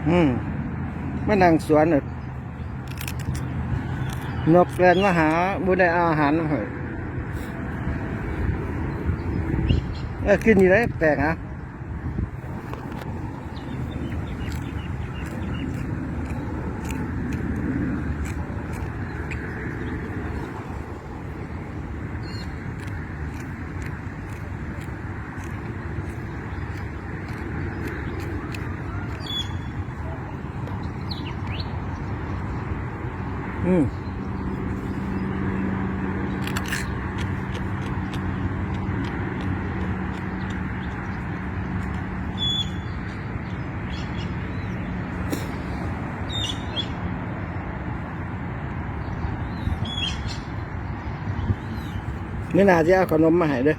ອືມ ມານັ່ງສວນ ນົກແລ່ນມາຫາ ບໍ່ໄດ້ເອົາອາຫານມາໃຫ້. ເອີ ກິນຢູ່ເດ້ ແປກນະ. ອືມ ມື້ໜ້າຊິເອົາຂະໜົມມາໃຫ້ເດີ້.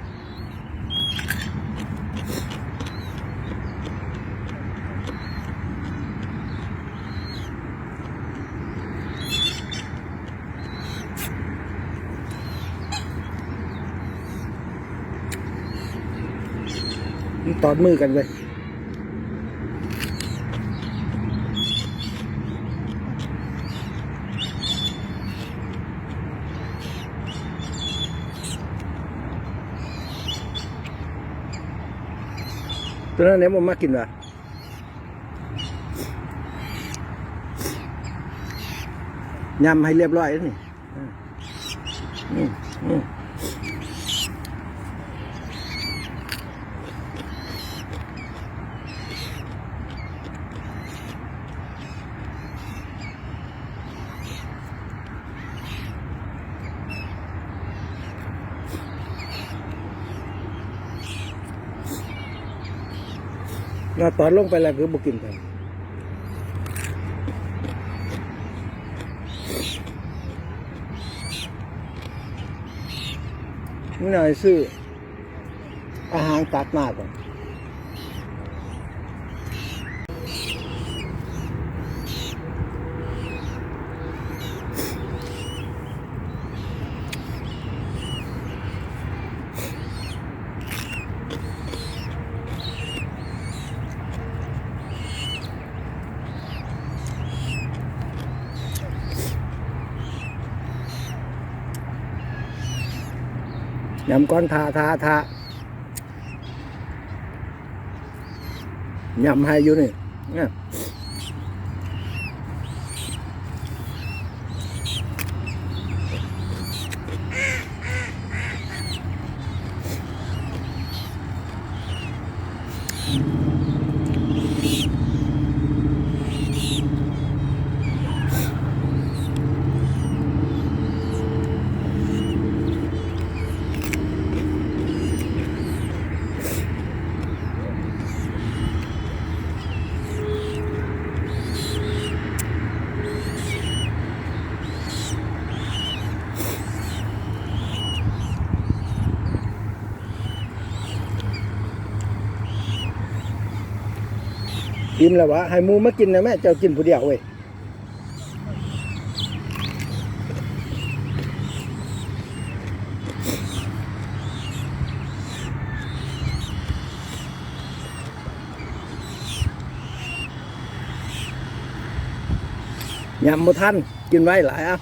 ມັນຕອດມືກັນເວີຍ. ຕົວນັ້ນແຫຼະບໍ່ມັກກິນຫວາ? ຍຳໃຫ້ລຽບຮ້ອຍເດີ້ນີ້. ອືມ ອືມ ອືມ. ແລ້ວຕອນລົງໄປແລ້ວຄືບໍ່ກິນເທື່ອ? ນີ້ໜ້ອຍຊື້ອາຫານຕັດມາກ່ອນ. ຍຳກ່ອນ ຖ້າ ຖ້າ ຖ້າ ຍຳໃຫ້ຢູ່ນີ້ ເອີ. ອີ່ມແລ້ວຫວາ? ໃຫ້ໝູມາກິນແດ່ແມ້ ເຈົ້າກິນຜູ້ດຽວເວີຍ. ຍຳບໍ່ທັນ ກິນໄວຫຼາຍ ເອົາ.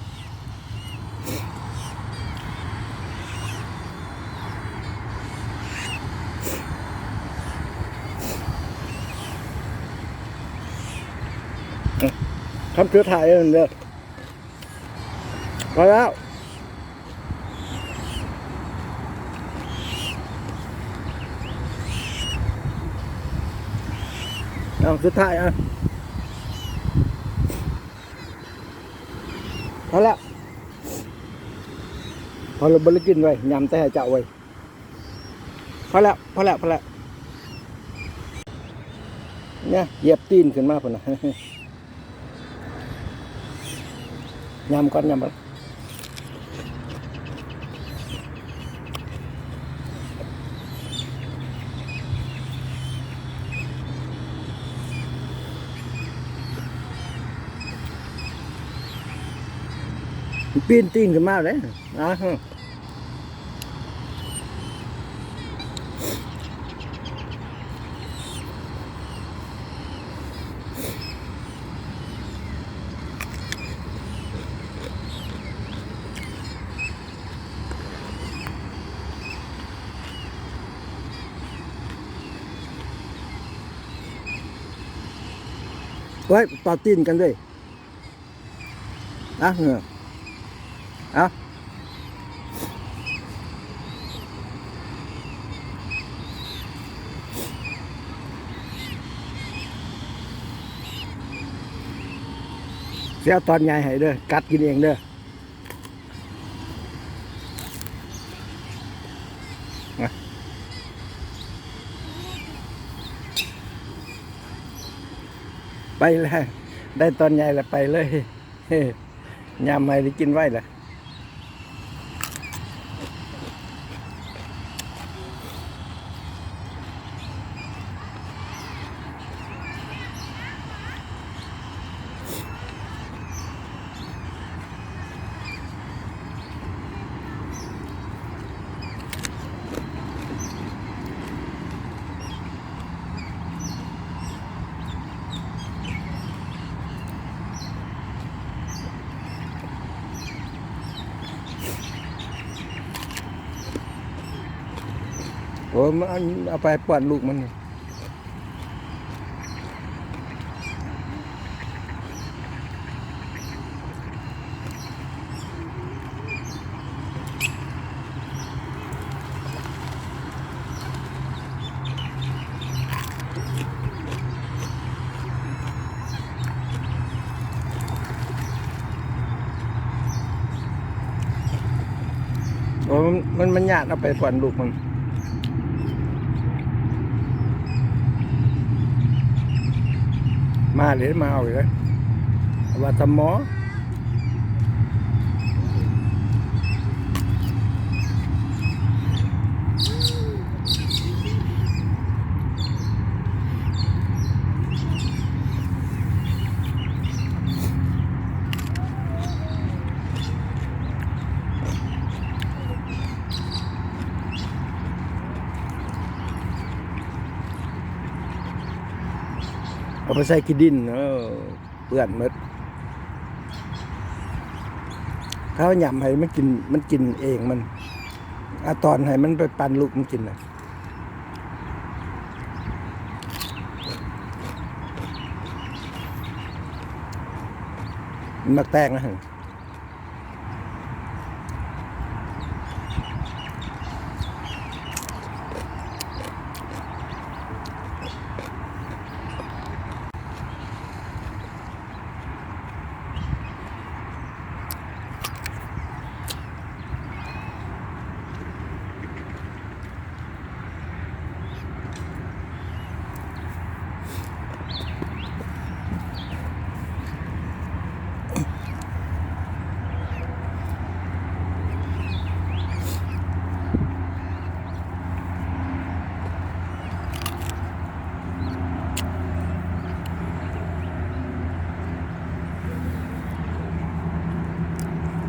ຄຳສຸດທ້າຍເດີ ພໍແລ້ວ ເອົາ ສຸດທ້າຍ ເອົາ ພໍແລ້ວ ພໍແລ້ວ ບໍ່ໄດ້ກິນເວີຍ ຍຳແຕ່ໃຫ້ເຈົ້າເວີຍ. ພໍແລ້ວ ພໍແລ້ວ ພໍແລ້ວ ເນຍ ຢຽບຕີນຂຶ້ນມາພຸ້ນນະ. ຍຳກ່ອນ ຍຳກ່ອນ. ປີນຕີນຂຶ້ນມາເດ້. ອ່າຮະ. ເຮີ້ຍ ຕໍ່ຕີນກັນເດ້. ອ່ະ ເອີ ອ່ະ ຊິເອົາຕອນໃຫຍ່ໃຫ້ເດີ ກັດກິນເອງເດີ. ໄປແລ້ວ ໄດ້ຕອນໃຫຍ່ແລ້ວໄປເລີຍ ຍາມໃໝ່ໄດ້ກິນໄວແລ້ວ. ໂອ້ ມັນເອົາໄປປ້ອນລູກມັນ. ໂອ້ ມັນ ມັນ ມັນຍາດເອົາໄປປ້ອນລູກມັນ. ມາເລີຍ ມາເອົາເລີຍ ວ່າຕະໝໍ. ເອົາໄປໃສ່ຂີ້ດິນ ເອີ ເປື້ອນໝົດ. ເຮົາຫຍ້ຳໃຫ້ມັນກິນ ມັນກິນເອງມັນ ອາ ຕອນໃຫ້ມັນໄປປັນລູກມັນກິນນະ. ມັນມັກແຕກນະ.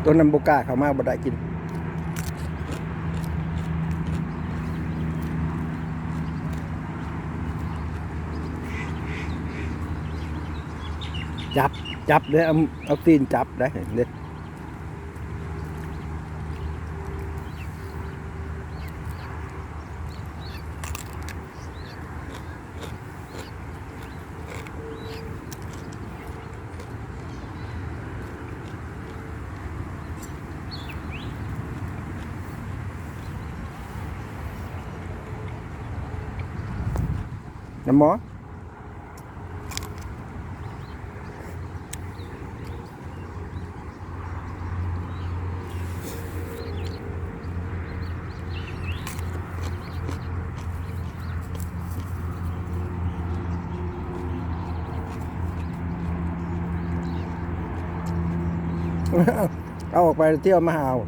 ໂຕນັ້ນບໍ່ກ້າເຂົ້າມາ ບໍ່ໄດ້ກິນ. ຈັບ ຈັບເດ້ ເອົາ ເອົາຕີນຈັບໄດ້ເດ້. ນຳໝໍ. ເອົາອອກໄປ ເອົາມາຫາເອົາ.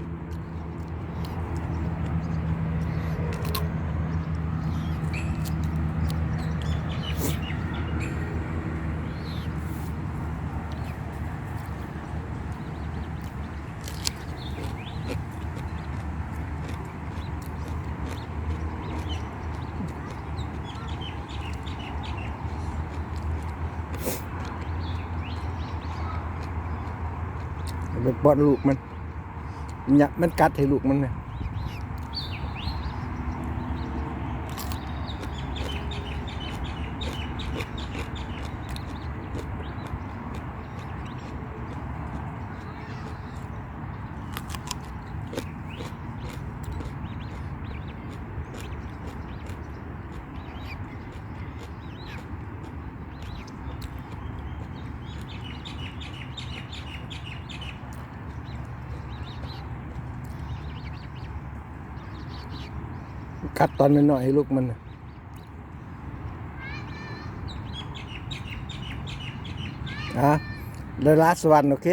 ໄປປ້ອນລູກມັນ ມັນກັດໃຫ້ລູກມັນນະ. ກັດຕອນນ້ອຍໆໃຫ້ລູກມັນ. ອ່າ the last one. ໂອເຄ.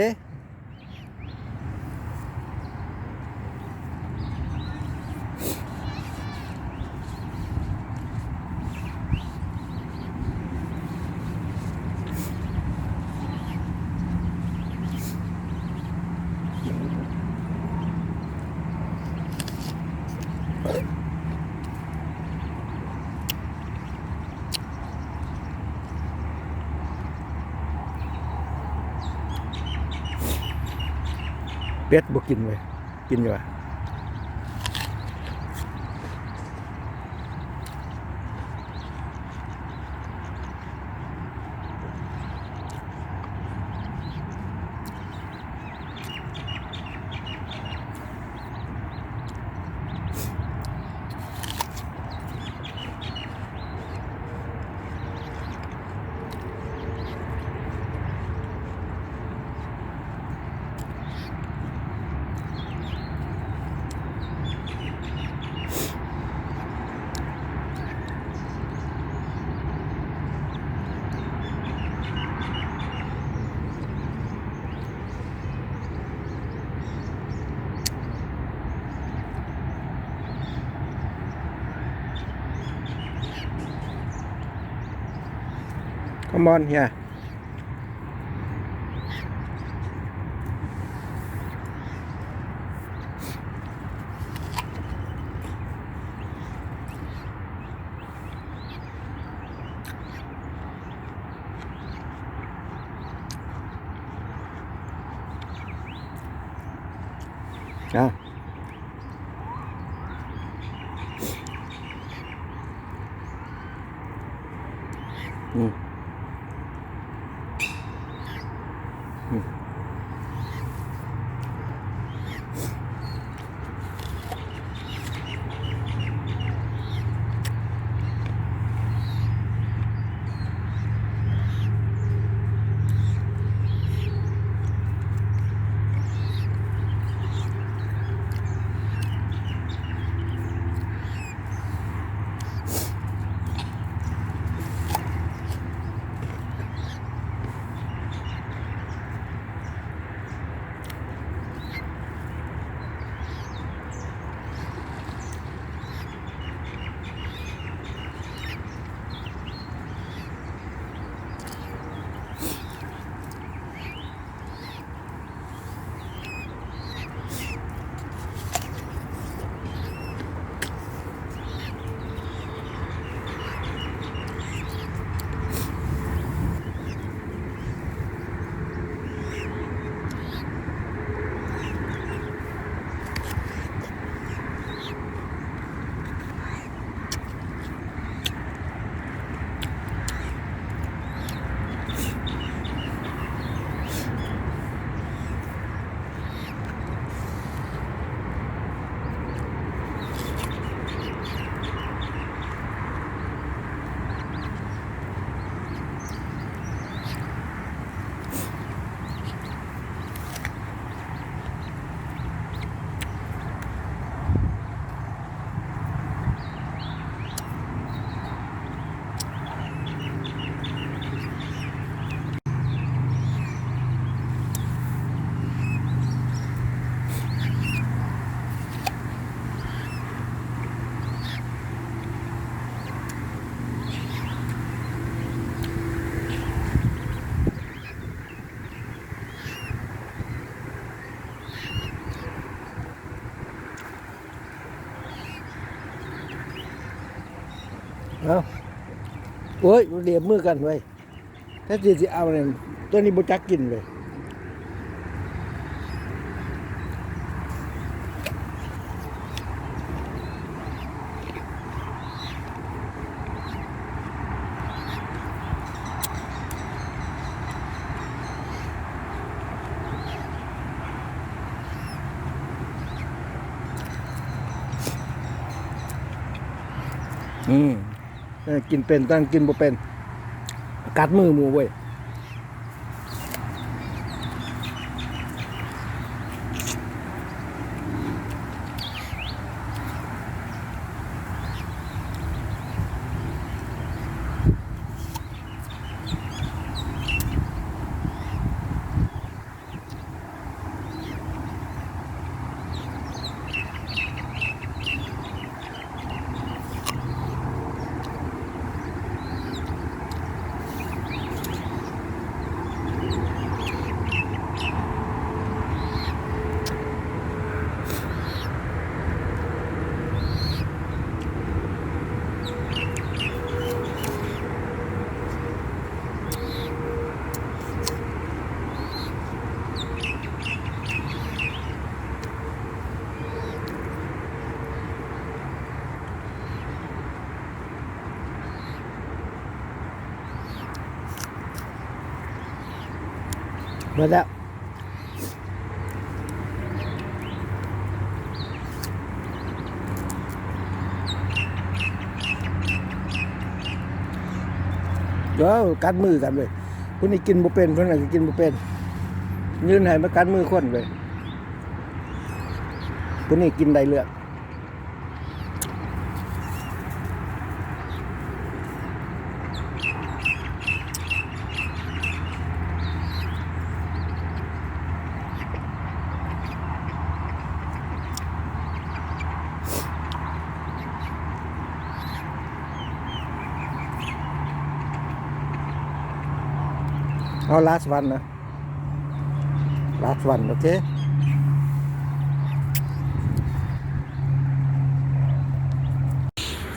ເປັດບໍ່ກິນເວີຍ. ກິນຢູ່ຫວາ? ຄອມມອນເຮຍ. ອືມ ອືມ. ເອົ້າ ໂອ້ຍ ລຽບມືກັນເວີຍ. ແທ້ຈິຊິເອົານັ້ນ ຕົວນີ້ບໍ່ຈັກກິນເລີຍ. ອືມ ເອີ ກິນເປັນ ແຕ່ກິນບໍ່ເປັນ ກັດມືໝູເວີຍ. ໝົດແລ້ວ. ເອີ ກັດມືກັນເວີຍ. ຜູ້ນີ້ກິນບໍ່ເປັນ ຜູ້ນັ້ນກໍກິນບໍ່ເປັນ. ຍື່ນໃຫ້ມາກັດມືຄົນເວີຍ. ຜູ້ນີ້ກິນໄດ້ເລື່ອງ. ເອົາ last one ນະ. Last one, okay?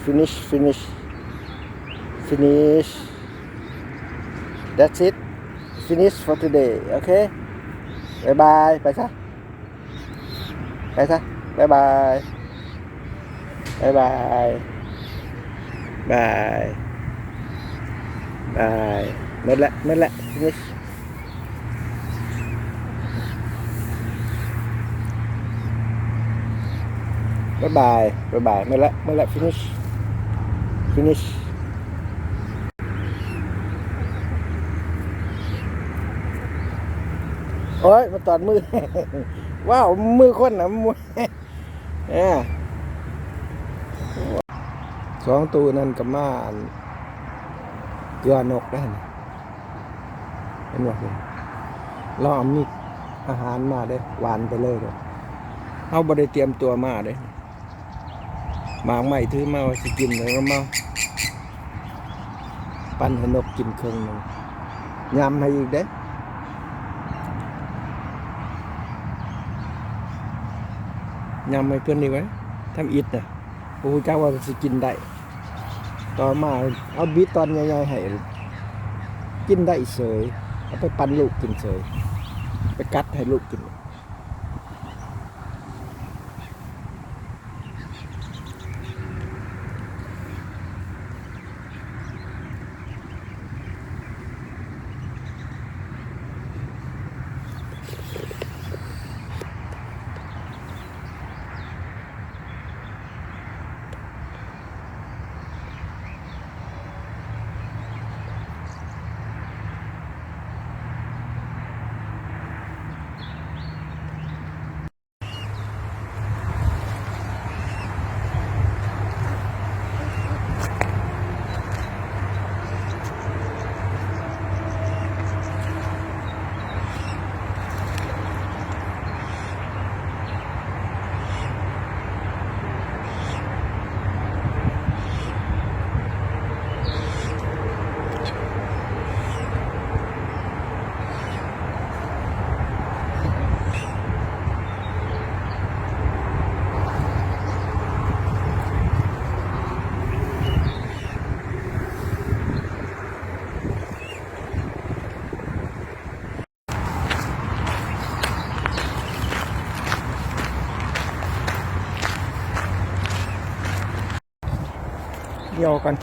Finish, finish, finish. That's it. Finish for today, okay? Bye bye. ໄປຊະ. ໄປຊະ ບາຍບາຍ ບາຍບາຍ ບາຍບາຍ. ໝົດແລ້ວ ໝົດແລ້ວ finish. ບາຍບາຍ ບາຍບາຍ. ໝົດແລ້ວ ໝົດແລ້ວ finish, finish. ໂອ້ຍ ມາຕອດມື ວ້າວ ມືຄົນນະ ເອີ ສອງໂຕນັ້ນກໍມາ ອັນ ເກືອນົກໄດ້ຫັ້ນ ເຫັນບໍ່? ລາວເອົາມີອາຫານມາເດ້ ຫວ່ານໄປເລີຍເດ້ ເຮົາບໍ່ໄດ້ຕຽມຕົວມາເດ້. ໝາກໄມ້ຖືມາວ່າຊິກິນ ແລ້ວກໍມາປັນໃຫ້ນົກກິນເຄິ່ງໜຶ່ງ ຍຳໃຫ້ອີກເດ້ ຍຳໃຫ້ເພິ່ນອີກໄວ້ ທຳອິດນະ ບໍ່ຮູ້ຈັກວ່າຊິກິນໄດ້. ຕໍ່ມາເອົາບິດຕອນໃຫຍ່ໆໃຫ້ ກິນໄດ້ເສີຍ ເອົາໄປປັນລູກກິນເສີຍ ໄປກັດໃຫ້ລູກກິນ. ດຽວກັນ